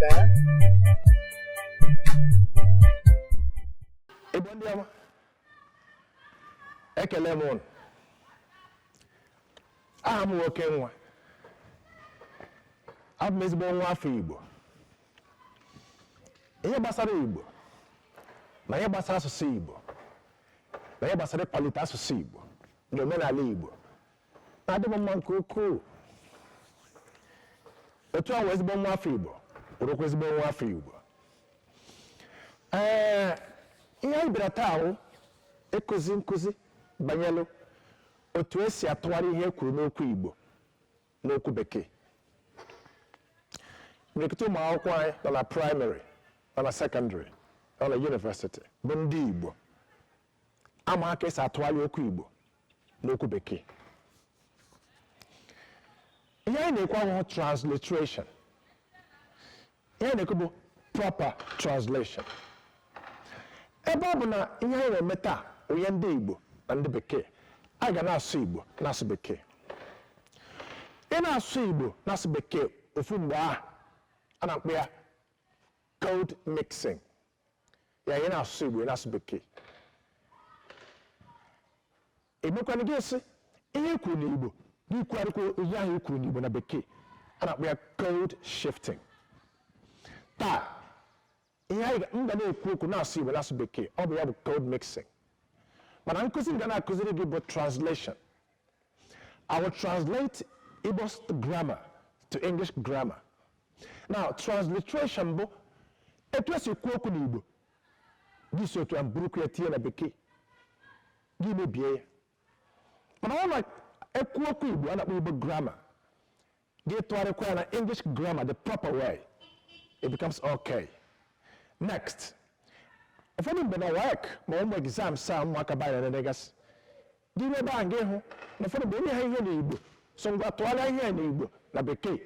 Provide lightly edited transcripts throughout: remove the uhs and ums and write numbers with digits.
there? Igbo ndị ọma, ekele m ụnụ. Aha m Okenwa. Abụ m ezigbo nwa afọ Igbo. Ihe gbasara Igbo na ihe gbasara asụsụ Igbo na ihe gbasara ịkwalite asụsụ Igbo na omenala Igbo na-adị m mma nke ukwuu. Otu a wụ ezigbo nwa afọ Igbo, bụrụkwa ezigbo nwa afọ Igbo. Ee, ihe anyị bịara taa wụ ịkụzi nkụzi banyere otu esi atụgharị ihe e kwuru n'okwu Igbo n'okwu Bekee. Imirikiti ụmụ akwụkwọ anyị nọ na praịmarị, nọ na sekọndịrị, nọ na yunivesiti bụ ndị Igbo ama ka esi atụgharị okwu Igbo n'okwu Bekee. Ihe anyị na-ekwu abụghị transliteration. Ihe anyị na-ekwu bụ proper translation. Ebe ọ bụ na ihe anyị na-eme taa bụ ihe ndị Igbo na ndị Bekee, a ga na-asụ Igbo, na-asụ Bekee. Ị na-asụ Igbo, na-asụ Bekee ofu mgbe ahụ, a na-akpọ ya code mixing. Ya ị na-asụ Igbo, ị na-asụ Bekee, emekwana gị sị ihe i kwuru n'Igbo, gị kwugharịkwa ihe ahụ i kwuru n'Igbo na Bekee. A na-akpọ ya code shifting. Taa, ihe anyị m ga na-ekwu okwu, na-asụ Igbo, na-asụ Bekee, ọ bụ ya bụ code mixing. Mana nkụzi m ga na-akụziri gị bụ translation. I will translate Igbo grammar to English grammar. Now, transliteration bụ etu esi kwuo okwu n'Igbo, gị si otu a burukwu ya tinye na Bekee, gị mebie ya. Mana ọ na-ekwu okwu Igbo a na-akpọ Igbo grammar, gị tụgharịkwa ya na English grammar the proper way, it becomes okay. Next, ụfọdụ mgbe na WAEC ma ụmụ exams a ụmụaka banyere na-enegasị gị ruo ebe ahụ, gị hụ na ụfọdụ mgbe enye ha ihe n'Igbo, so ngwa, tụgharịa ihe n'Igbo na Bekee,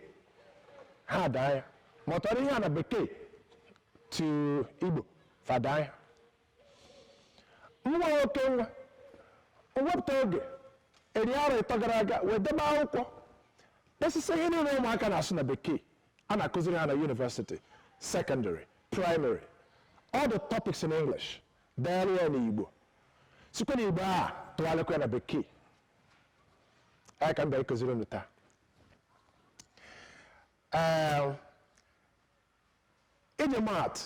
ha daa ya. Ma ọ tụgharịa ihe a na Bekee to Igbo, fa daa ya. Nwa Okenwa wepụta oge eri arọ 3 gara aga wee debe akwụkwọ desịsị ihe niile ụmụaka na-asụ na Bekee a na-akụziri ha na university, secondary, primary, all the topics in English, deere ya n'Igbo, sikwa n'Igbo a tụgharịkwa ya na Bekee. Anyị ka m bịara ịkụziri unu taa. Ee, iji maatụ,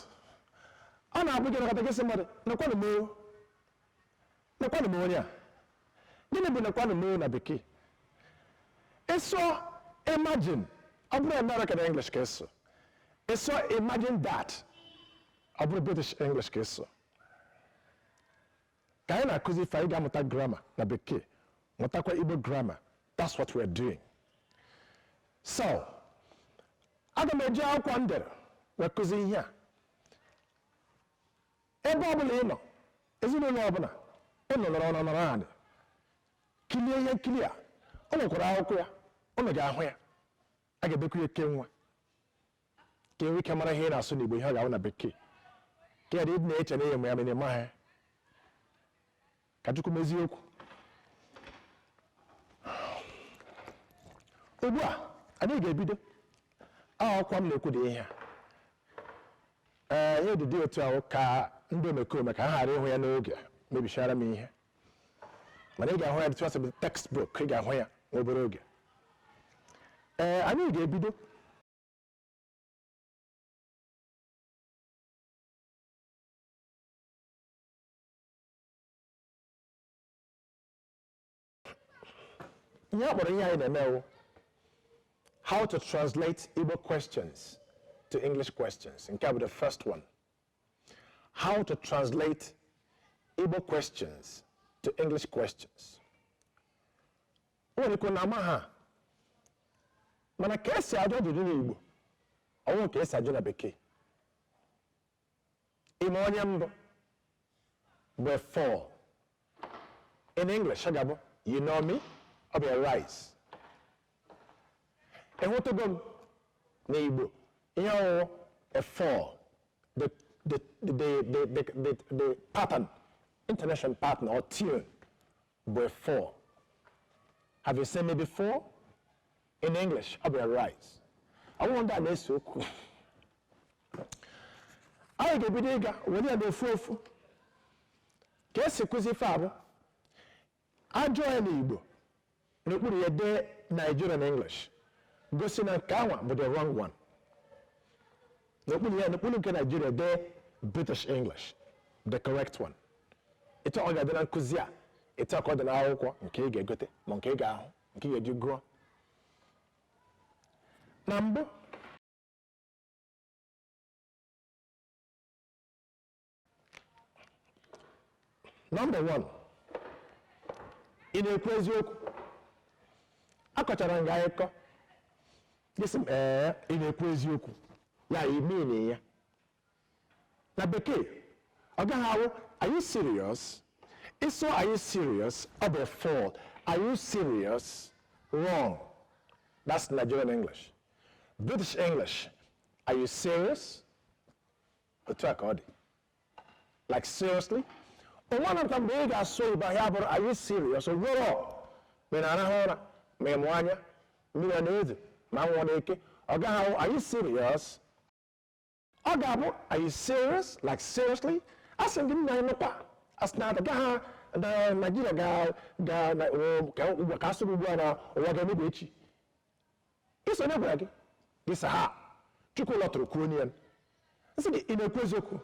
ọ na-abụ gị nakọta gị sị mmadụ, "Nekwanụ m o, nekwanụ m onye a." Gịnị bụ "nekwanụ m o" na Bekee? Ịsụọ "imagine", ọ bụrụ American English ka ịsụ. Ịsụọ "imagine that", ọ bụrụ British English ka ịsụ. Ka anyị na-akụzi ife, anyị ga-amụta grammar na Bekee, mụtakwa Igbo grammar. That's what we're doing. So aga m eji akwụkwọ m dere wee kụzi ihe a. Ebe ọbụla ị nọ, ezinụlọ ọbụla ị nọ, nọrọ nọrọ nọrọ anị kilie ihe nkiri a. O nwekwara akwụkwọ ya, ụnụ ga-ahụ ya. A ga-edekwa ya Okenwa ka enwe ike mara ihe ị na-asụ n'Igbo, ihe ọ ga-ahụ na Bekee, ka ya dị na-eche na ihe ma ya mere ma ha. Ka Chukwu mezie okwu. Ugbu a anyị ga-ebido. Akwụkwọ m na-ekwu dị ihe a. Ee, ihe dị otu ahụ ka ndị omekome ka ha ghara ịhụ ya n'oge mebichara m ihe. Mana ị ga-ahụ ya dịtụ asị textbook, ị ga-ahụ ya nwa obere oge. Ee, anyị ga-ebido. Ihe a kpọrọ ihe anyị na-eme wụ how to translate Igbo questions to English questions. Nke a bụ the first one, how to translate Igbo questions to English questions. O nwere ike na ama ha, mana ka esi ajụ ajụjụ n'Igbo, ọnwụ ka esi ajụ na Bekee. "Ime onye mbụ" bụ a fall. In English, ọ ga-abụ "You know me?" Ọ bụ a rise. "Ịhụtụgo m?" N'Igbo, ihe ọwụwụ a fall. The pattern, intonation pattern or tune bụ a fall. "Have you seen me before?" In English, ọ bụ a rise. Ọ bụrụ ndị a na-ese okwu. Anyị ga-ebido ịga were ya n'ofu ofu ka esi kụzi ife abụ ajụọ ya n'Igbo, n'okpuru ya dee Nigerian English, gosi na nke anwa bụ the wrong one. N'okpuru ya, n'okpuru nke Nigeria, dee British English, the correct one. Etu ọ ga-adị na nkụzi a, etu a ka ọ dị n'akwụkwọ nke ị ga-egote ma nke ị ga-ahụ, nke ị ga-eji gụọ. Na mbụ, number 1, ị na-ekwu eziokwu? Akọchara m gị akụkọ, gị sị m ee, ị na-ekwu eziokwu? Ya ime ya na bekee, ọ gaghị awụ "Are you serious?" Ịsụ "Are you serious?" ọ bụ fall. "Are you serious?" Wrong. That's Nigerian English. British English, "Are you serious?" Otu a ka ọ dị, like seriously. Onwe na mgbe ị ga-asụ oyibo, ahịa bụrụ "Are you serious?" Nwere ma ị na-arahụ ụra, ma ị mụ anya, mmiri ọ na-ezo, ma anwụ na-eke, ọ gaghị awụ "Are you serious?" Ọ ga-abụ "Are you serious?" Like seriously. A sị gị nna, nụkwa, a sị na agaghị na Naijiria ga ga ka asụ ugbu a na ụwa ga-emebi echi. Iso onye gwara gị, gị sị ha Chukwu lọtụrụ kwuo onye ya nsị gị, ị na-ekwu eziokwu?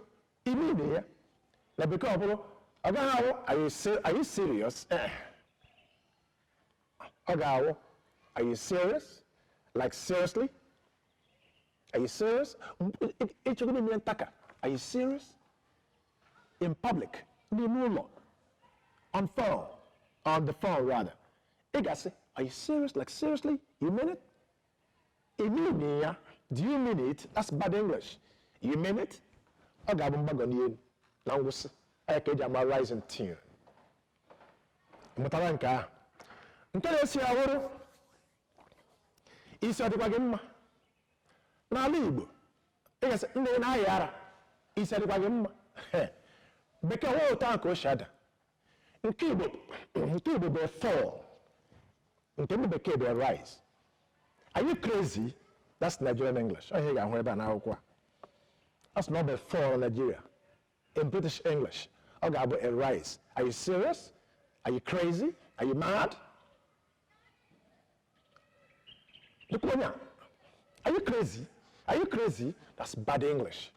Ime ime ya na bekee, ọ bụrụ ọ gaghị awụ "Are you serious?" Ọ ga-awụ "Are you serious?" Like seriously. Are you serious? Ịchọgoro ime ntaka "Are you serious?" in public, n'ime ụlọ, on phone, on the phone rather, ị ga-asị "Are you serious?" Like seriously, you mean it? You mean ya? Do you mean it? That's bad English. You mean it? Ọ ga-abụ mgbagọ n'elu na ngwụsị aya ka eji ama rising tune. Mụtara nke ahụ. Nke na-esi awụrụ isi, ọ dịkwa gị mma? N'ala Igbo, ị ga-asị nne gị na-ayị ara, isi adịkwa gị mma? Bekee nwa ụtọ ahụ ka o si ada. Nke Igbo bụ fall, nke ndị bekee bụ rise. "Are you crazy?" That's Nigerian English. Ọ ihe ị ga-ahụ ebe a n'akwụkwọ a. That's not the fall in Nigeria. In British English, ọ ga-abụ a rise. Are you serious? Are you crazy? Are you mad? Look onye a. Are you crazy? Are you crazy? That's bad English.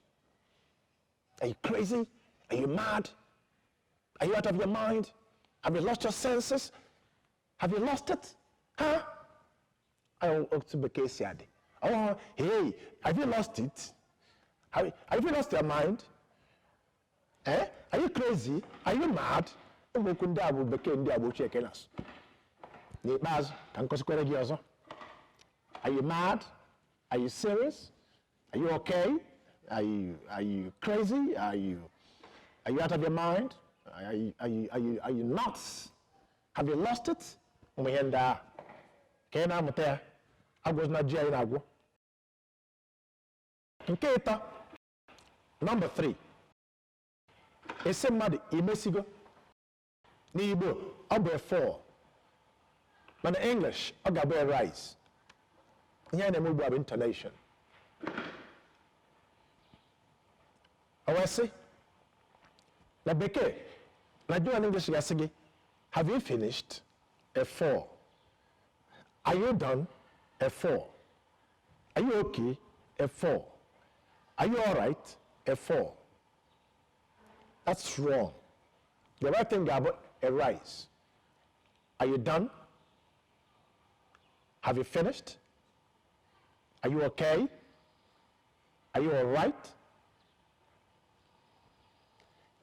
Are you crazy? Are you mad? Are you out of your mind? Have you lost your senses? Have you lost it? Huh? Otu bekee si adị. Oh, hey, have you lost it? Have you lost your mind? Eh? Are you crazy? Are you mad? Ụmụ okwu ndị a bụ bekee ndị agba ochie ke na-asụ. N'ikpeazụ, ka m kọsikwere gị ọzọ. Are you mad? Are you serious? Are you okay? Are you crazy? Are you out of your mind? Are you nuts? Have you lost it? Ụmụ ihe ndị ahụ. Ka ị na-amụta ya, agwụzina ji anyị na-agwụ. Nke ịtọ, number 3, esi mmadụ imesigo. N'Igbo, ọ bụ a fall, mana English, ọ ga-abụ a rise. Ihe a na-eme ugbu a bụ intonation. O wee sị na bekee, Nigerian English ga-asị gị "Have you finished?" A fall. "Are you done?" A fall. "Are you okay?" A fall. "Are you all right?" A fall. That's wrong. The right thing ga-abụ a rise. Are you done? Have you finished? Are you okay? Are you all right?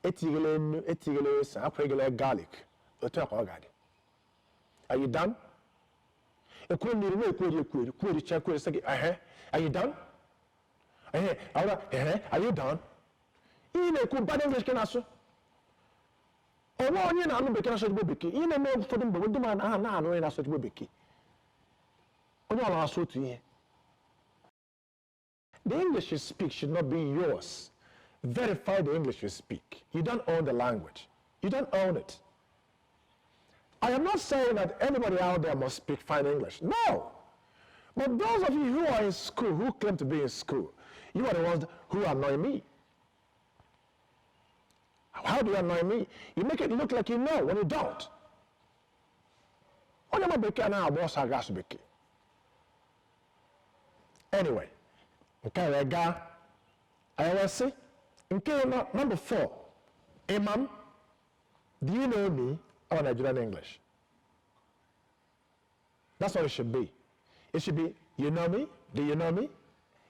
Etinyela nnu, etinyela ose, akwanyegela garlic, otu a ka ọ ga-adị. Are you done? Ekwuru mmiri na-ekweri ekweri kwericha kweri, sị gị ehe, "Are you done?" Ehe, ahụra, ehe, "Are you done?" Ihe na-ekwu bad English ka na-asụ. Onwe onye na-anụ bekee na-asụ ezigbo bekee. Ihe na-eme ụfọdụ mgbe, ndị mmadụ aha na-anụ onye na-asụ ezigbo bekee, onye ọ na-asụ otu ihe. The English you speak should not be yours. Verify the English you speak. You don't own the language. You don't own it. I am not saying that anybody out there must speak fine English. No. But those of you who are in school, who claim to be in school, you are the ones who annoy me. How do you annoy me? You make it look like you know when you don't. Onye ma bekee anaghị agba ọsọ aga asụ bekee. Anyway, nke a wee gaa. Anyị wee sị, nke nọ number 4, Ị ma m, do you know me? Or Nigerian English. That's what it should be. It should be, you know me? Do you know me?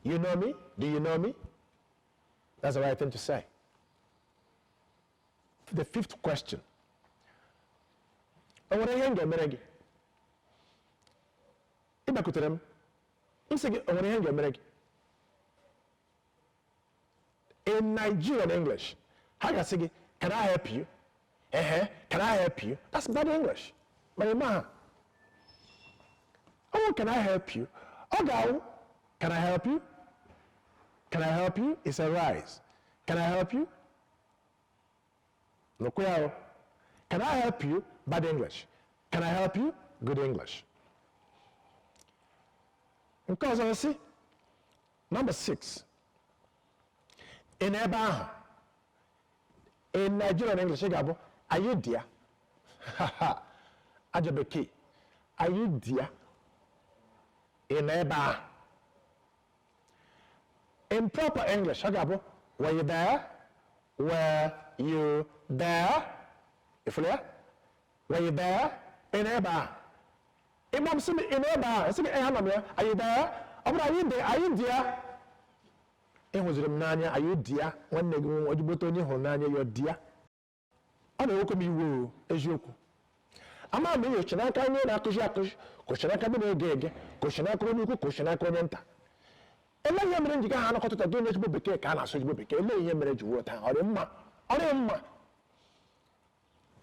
You know me? Do you know me? That's the right thing to say. The fifth question. O nwere ihe m ga-emere gị? Ị bịakwutere m, m sị gị, o nwere ihe m ga-emere gị? In Nigerian English, ha ga-asị gị, can I help you? Ehe, can I help you? That's bad English. Mana ị ma ha. Oh, can I help you? Ọ ga-awụ, can I help you? Can I help you? It's a rise. Can I help you? Nụkwa ya o. Can I help you? Bad English. Can I help you? Good English. Nke ọzọ sị, number 6. Ị nọ ebe ahụ. In Nigerian English, ị ga-abụ, are you there? Ajọ bekee. Are you there? Ị nọ ebe ahụ. In proper English, ọ ga-abụ, were you there? Were you there? Ịfụrụ ya? Were you there? Ị nọ ebe ahụ. Ịgba m sị m ị nọ ebe ahụ, sị gị ee anọ m ya. Are you there? Ọ bụrụ are you there? Are you there? Ị hụziri m n'anya, are you there? Nwanne gị nwa ojigbote onye hụrụ n'anya ya there. Ọ na-ewekwa m iwe o, eziokwu. Ama m ihe n'aka onye na-akụzi akụzi, kụchi n'aka ndị na-ege ege, kụchi n'aka onye ukwu, kụchi n'aka onye nta. Elee ihe mere njikọ ha anakọtụta gị n'ezigbo bekee ka a na-asụ ezigbo bekee? Elee ihe mere ji wuo taa? Ọ dị mma? Ọ dị mma.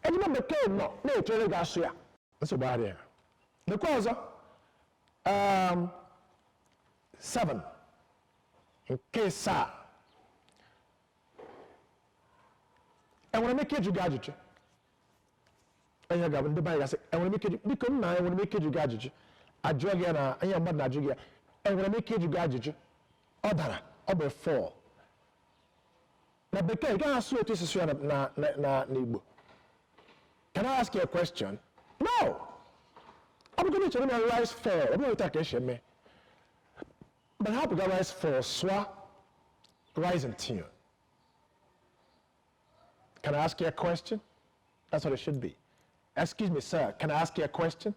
Ezigbo bekee nọ na-echere gị asụ ya. Nsogbu adịghị. Lekwa ọzọ. 7. Nke asaa. Enwere m ike ịjụ gị ajụjụ? Onye ga-abụ ndị be anyị ga-asị, enwere m ike ịjụ, biko nna, enwere m ike ịjụ gị ajụjụ? Ajụọ gị ya na ihe mmadụ na-ajụ gị ya. Enwere m ike ịjụ gị ajụjụ? Ọ dara, ọ bụ fall. Na bekee, ị gaghị asụ otu esi ya na n'Igbo. Can I ask you a question? No. Ọ bụrụ na ị chọrọ ime rise fall, ọ bụghị otu a ka esi eme. But hapụ ga rise fall, sụa rise and tune. Can I ask you a question? That's what it should be. Excuse me, sir, can I ask you a question?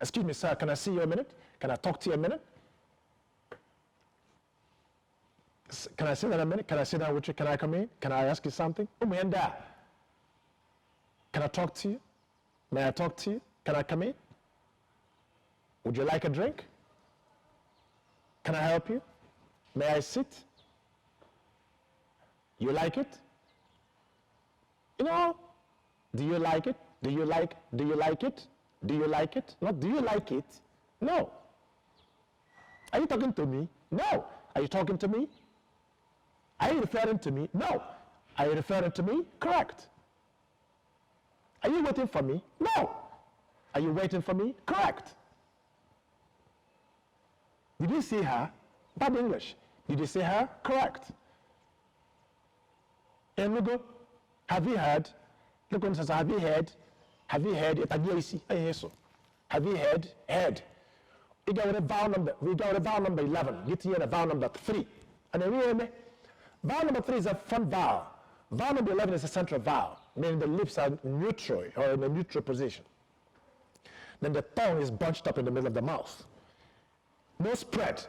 Excuse me, sir, can I see you a minute? Can I talk to you a minute? Can I sit down a minute? Can I sit down with you? Can I come in? Can I ask you something? Ụmụ ihe ndị a. Can I talk to you? May I talk to you? Can I come in? Would you like a drink? Can I help you? May I sit? You like it? You know, do you like it? Do you like, do you like it? Do you like it? Not do you like it? No. Are you talking to me? No. Are you talking to me? Are you referring to me? No. Are you referring to me? Correct. Are you waiting for me? No. Are you waiting for me? Correct. Did you see her? Bad English. Did you see her? Correct. Enugo, have you heard? Look when says, have you heard? Have you heard? Itagia isi. Ayeso. Have you heard? Heard. Ị ga were vowel number, we ga were vowel number 11, gị tinye na vowel number 3. And then we vowel number 3 is a front vowel. Vowel number 11 is a central vowel, meaning the lips are neutral or in a neutral position. Then the tongue is bunched up in the middle of the mouth. No spread.